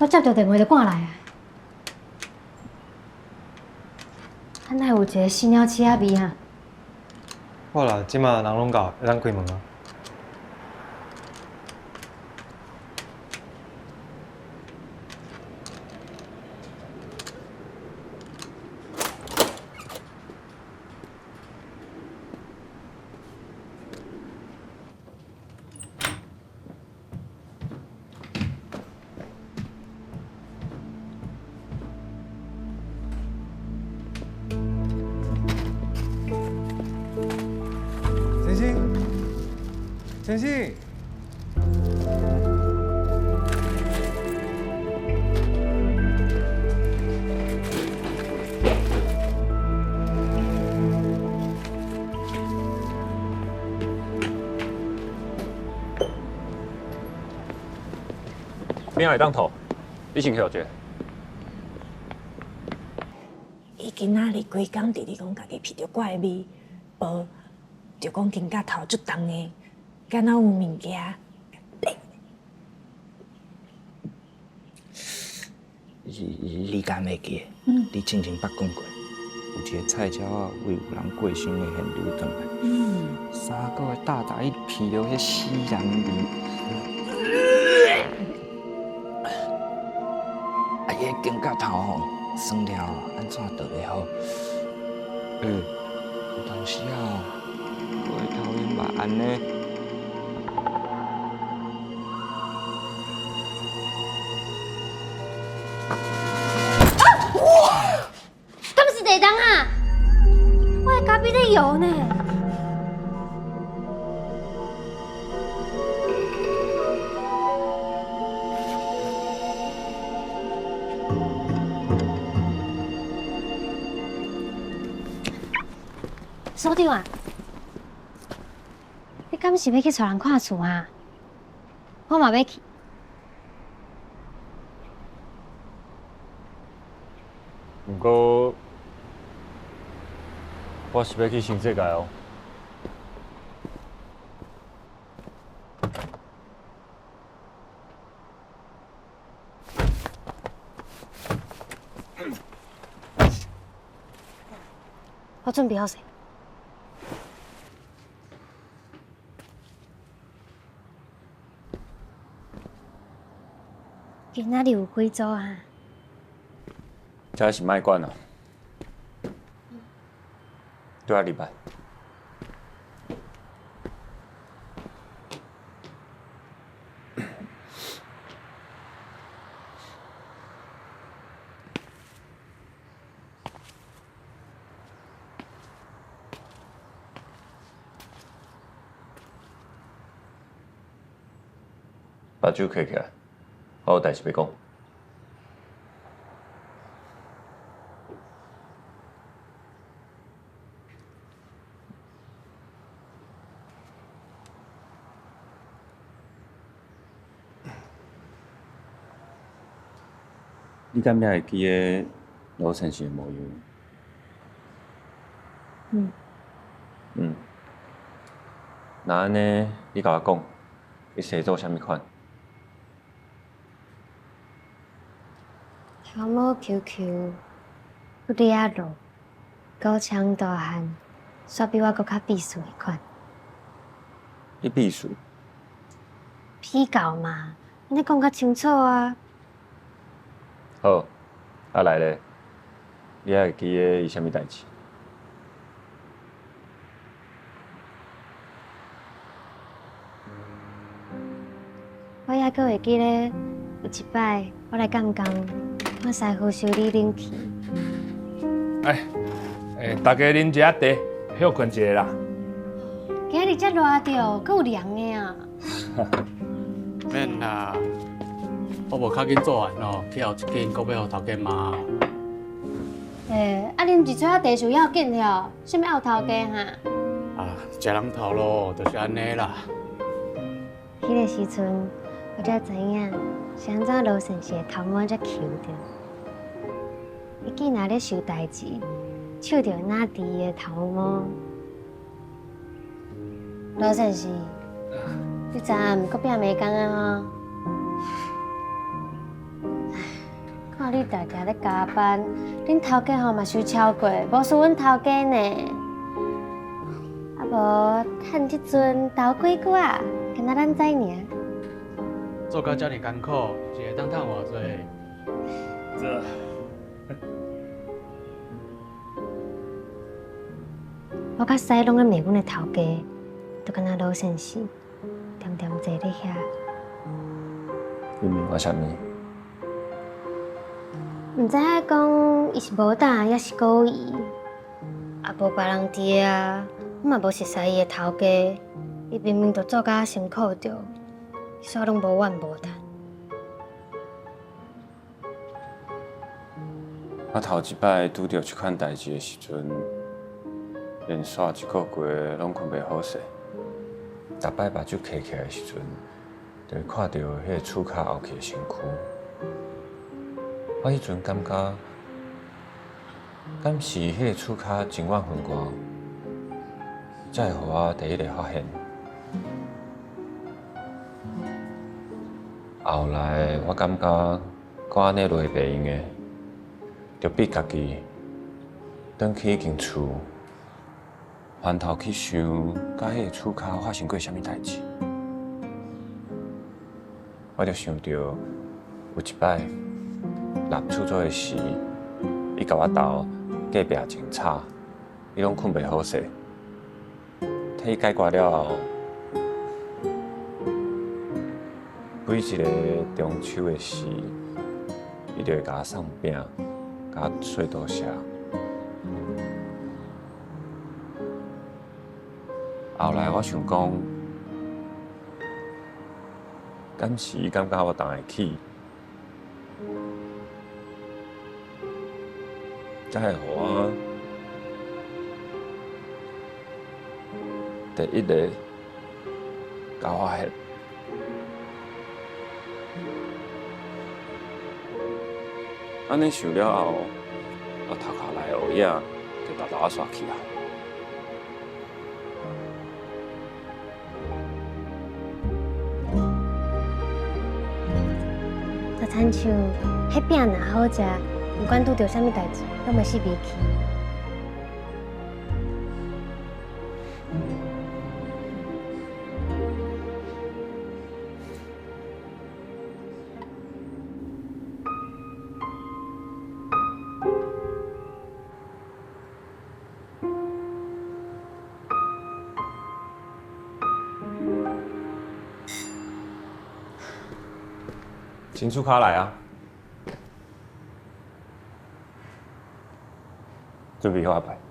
我接著電話就趕來啊。啊，哪會有一個死鳥鼠仔味啊？好啦，這馬人攏到，會當開門啊。晨星，晨星，边会当吐？你先歇者。伊今仔日规工伫咧讲家己闻著怪味，无就讲肩胛头足重的，敢若有物件。你敢会记得？你进前捌讲过，有一个菜鸟仔为有人过身的现场转来，三个月大大伊闻著彼死人味。啊，伊的肩胛头吼酸了，按怎倒会好？欸，有当时啊，我的头晕嘛按呢。敢是地动啊？我的咖啡咧摇呢。所長啊，你敢是欲去𤆬人看厝啊？我嘛欲去。毋過，我是欲去新世界哦。我準備好勢。今仔日有幾組啊？這是莫管啦，對我禮拜。目睭開起來，我有代誌欲講。你敢會記得羅先生的模樣？嗯。嗯。若按呢，你共我講，伊生做啥物款？頭毛虯虯，骨力仔弱，高強大漢，煞比我閣較鄙視的款。你鄙視？比較嘛，按呢講較清楚啊。好，啊來咧，你還會記得伊啥物代誌？我猶閣會記得有一擺，我來監工，我師傅修理冷氣。哎，欸，大家啉一下茶，歇睏一下啦。今日遮熱著，閣有涼的啊！免啦，我無較緊做完哦，去後一間閣欲予頭家罵。欸，啊，啉一撮仔茶就要緊了，啥物漚頭家哈？啊，食人頭路就是按呢啦。彼个時陣，我才知影是按怎羅先生的頭毛遮虯著。伊竟然咧想代誌，手就會拿佇伊的頭毛。羅先生，你昨暗閣拼迷工啊吼？看你定定咧加班，恁头家吼嘛收超过，無輸阮頭家呢。啊無，趁這陣斗幾久啊？敢若咱知爾。做甲遮爾艱苦，是會當趁偌濟？這。我較使攏咧罵阮的頭家，就敢若老先生，恬恬坐咧遐。你問我啥物？毋知影講伊是無膽，抑是故意。啊，無別人佇啊，我嘛無熟似伊的頭家，伊明明就做甲辛苦著，煞攏無怨無嘆。我頭一擺拄著這款代誌的時陣，連續一個月攏睏袂好勢。逐擺目睭開起來的時陣，就會看著彼個厝跤後去的身軀。我彼陣感覺，敢是彼個厝跤真怨恨我，才會予我第一个發現。後來我感覺，閣按呢落去袂用的，著逼家己轉去彼間厝，翻頭去想，佮彼個厝跤發生過啥物代誌。我就想著有一擺納廁所的時，伊共我鬥隔壁真吵，伊攏睏袂好勢。替伊解決了後，每一个中秋的時，伊就會共我送餅，共我說多謝。後來我想講，敢是伊感覺我擔會起，才會予我第一个共發現。按呢想了後，我頭殼內烏影就沓沓仔煞去啊。就親像彼餅若好食，毋管拄著啥物代誌，攏袂死袂去。新厝跤來啊！準備好啊，拜。